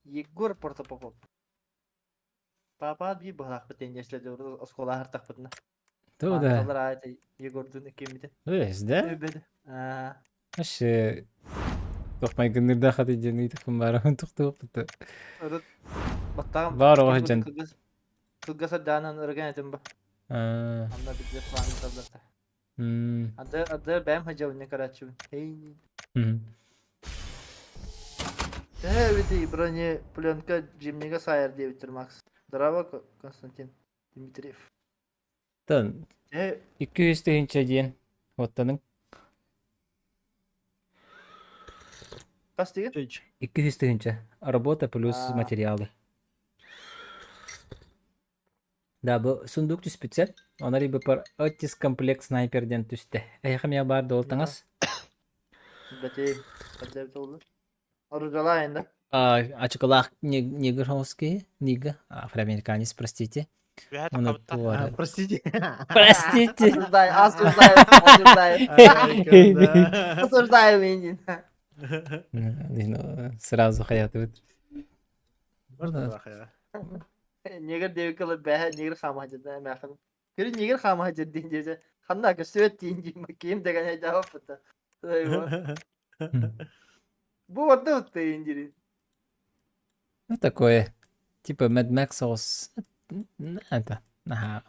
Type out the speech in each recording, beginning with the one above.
Егор Протопопов. Папа биир быһалаахпыт диэн если оскуола аһартахпытына. Ту да. Маанталар аайы Егордун иккиммитин. Өс да? Өбөдө. Аа. Вообще туох майгынныырдаах аты диэн ыйытыкпын баарабын тохтуохпут. Урут баттаҕым Баар оҕо сылдьан. кылгас кылгас ардаанан ырыган этим ба. Аа. Анна билбэт планы табыларта. М. Ады ады бэм хажабын карачыбын. Эй. Мгм. Төһө эбитий бронепленка Джимнига сайар диэбиттэр Макс. Здорово, Константин Дмитриев. Тан Төһө 200 тыһыынча диэн оттаныҥ. хас деген? 200 тыһыынча. Работа плюс А. материалы. Да, бу сундук түспүт сэр. Онор ибипар Оттис комплект снайпер диэн түстэ. Эһиэхэ эмиэ баар дуол таҥас? Бэти, көрдөбүт олду. Оружалаа енді. А, ачыкылаах негр хоски, нига, афроамериканец, простите. Үөһэ Оны таххабыттар. туора. Простите. Простите. Осуждаю, осуждаю, осуждаю. Осуждаю Миндин. Ну, сразу хаятыбыт. Негр диэбиккэ дылы бэһэ негр хаамаһдьыта эмээхин. Көрү негр хаамаһдьыт диэн диэчэ. Ханна көстүбэт диин диин ким дэгэн айдаабаппыта. Бу барда утта диин Ну, такое. Типа Mad Max соус. Это, наһаа.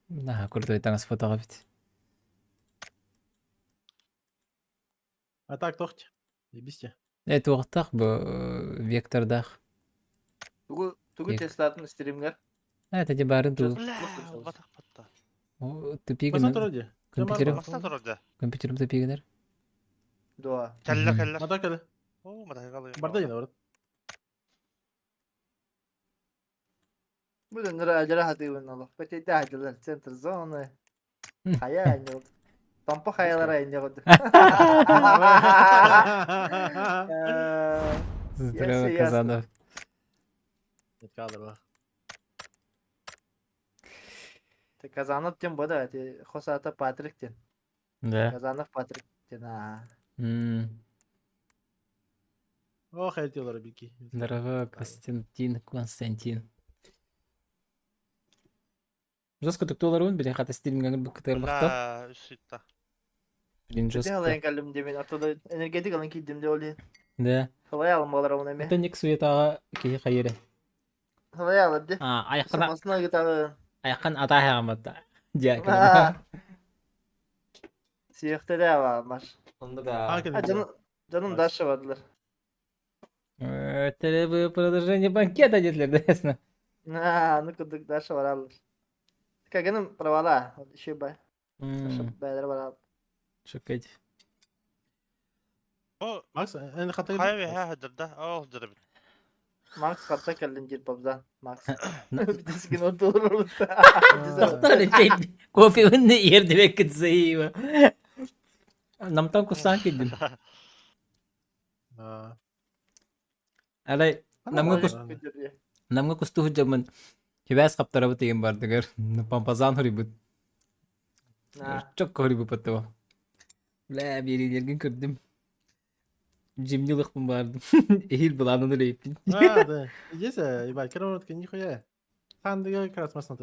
Наһаа крутой таҥас фотоҕа бит. А так тохт. Ебисте. Э, туохтаах бу вектордаах. Тугу тугу тестатын стримгер? А, это барын ту. Бля, батах батта. Тупигин. Компьютером. Маста турар да. Компьютерым тупигинер. Дуа. Кэллэ кэллэ. Мата кэлэ. Оо, мата кэлэ. Барда дьин барат. Бу ныраа хатыыбын олох. Бэтейдэ центр зоны. Хайа инне Томпо хайалара инне курдук. Здорово, Казанов. Кадр Казанов тем бу да, хос аата Патрик тен. Да. Казанов Патрик тен. Аа. О, хотела бики. Здорово, Константин, Константин. Жестко туктууларун били хата стримгаңыр буккытыгар бахта. Бля, үсүтта. Блин, Бити жестко. халайын каллым демен ортодо энергетик алын кийдим де оли. Да. Халай алым болар оны эме. Это ник суетаға киһи хайыры. Халай алыр де. А, аяққан Самасына гитары. аяққан ата аяғаматта. Дия. Сиэхте де ала маш. Онда да. Жаным жаным дальше бардылар. Это продолжение банкета детлер, да, ясно. А, ну кудук дальше баралар. Кагеным провала, еще бай. Байлар барал. Шокать. О, Макс, эн хата хайа үөһэ хадырда. Ол дырыбыт. Макс хатта кэллин дир бабзан. Макс. Битискин отурur. Тоқтар чей кофе үнне ердебек кетсейва. Намтан кустан кидим. Алай намга кус намга кусту жамын. Кибәс каптарабы деген бардыгар. Пампазан хурибут. Чок хурибут паттыва. Бля, берилерген көрдүм. Жимнилыкпын бардым. Эхил буланын элейппин. А, да. Есть, ебать, коробка, нихуя. Хан деген как раз масна.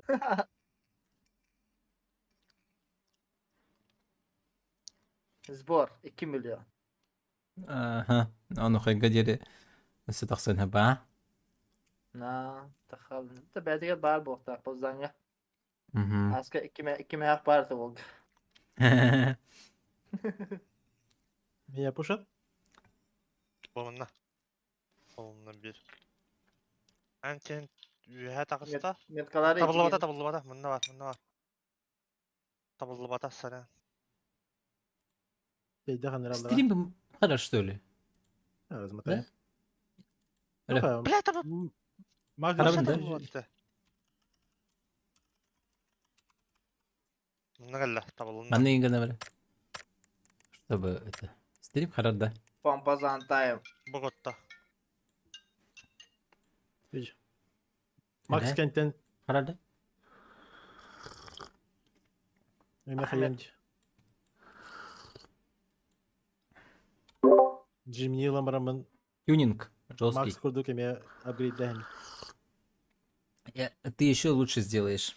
Сбор 2 миллион. Аха. Ону хайга диэри өссө тахсан хаба. На, тахал. Та бәтигер бар буохтаах позданга. Мгм. Аска 2 мехах бар болду. Меня пушат? Болунна. Болунна бир. Антен үөһэ таҕыста. Меткалары Табыллыбата, табыллыбата. Мунна бар, мунна бар. Табыллыбата, саран. Стрим хорош, что ли? Размотай. Да? Бля, табыл. Макс, Харабын, да? Табыллыбата. Мунна кэллэ, табылынна. Манны гына бар. Чтобы это стрим харар да. Помпазан тайм. Боготта. Макс Да? кентен Харар да? эме хаянч. Джимни ламарамын. Тюнинг. Жесткий. Макс курдук эмиэ апгрейдэһин. Ты еще лучше сделаешь.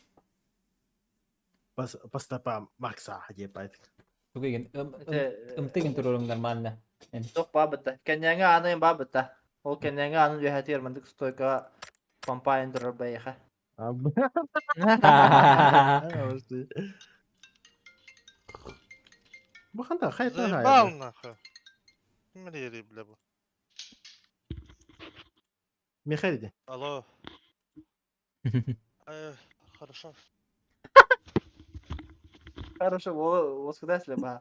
По, по стопам Макса, ебать. Тугуйгин, ымтыгын туруруҥ нормально. Туох баабыта. Кэннээҥи аанайын баабыта. Ол кэннээҥи аанын үөһэтигэр мандык стойкаҕа помпайын турар байыха. Бу ханта хайта Заебал нахуй. Ким эрийэрий бля бу? Михаил иди. Алло. Хорошо. Хорошо, воскудайся ба.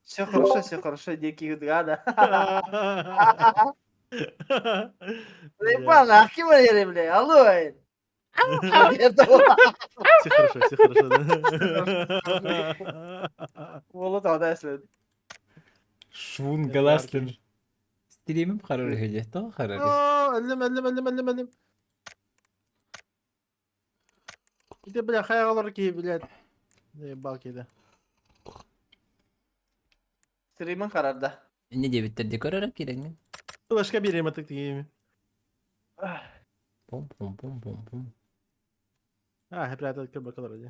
Все хорошо, все хорошо, дикие гада. Заебал, нахуй, ким эрийэрий, бля, алло. Все хорошо, все хорошо. Уолу тоҕо Швун галаслин. Стримим харар үһү тоҕо харар Өллүм, өллүм, өллүм, өллүм, өллүм. Ити, бля, хайаҕалар киһи, блядь. Ебал киһи. Стримин харарда. Не диэбиттэр дии көрөрө киирэҥҥин. Флешка биэриэм ытык тиийим. Пум пум пум пум пум. А, прятал кырбакалар дии.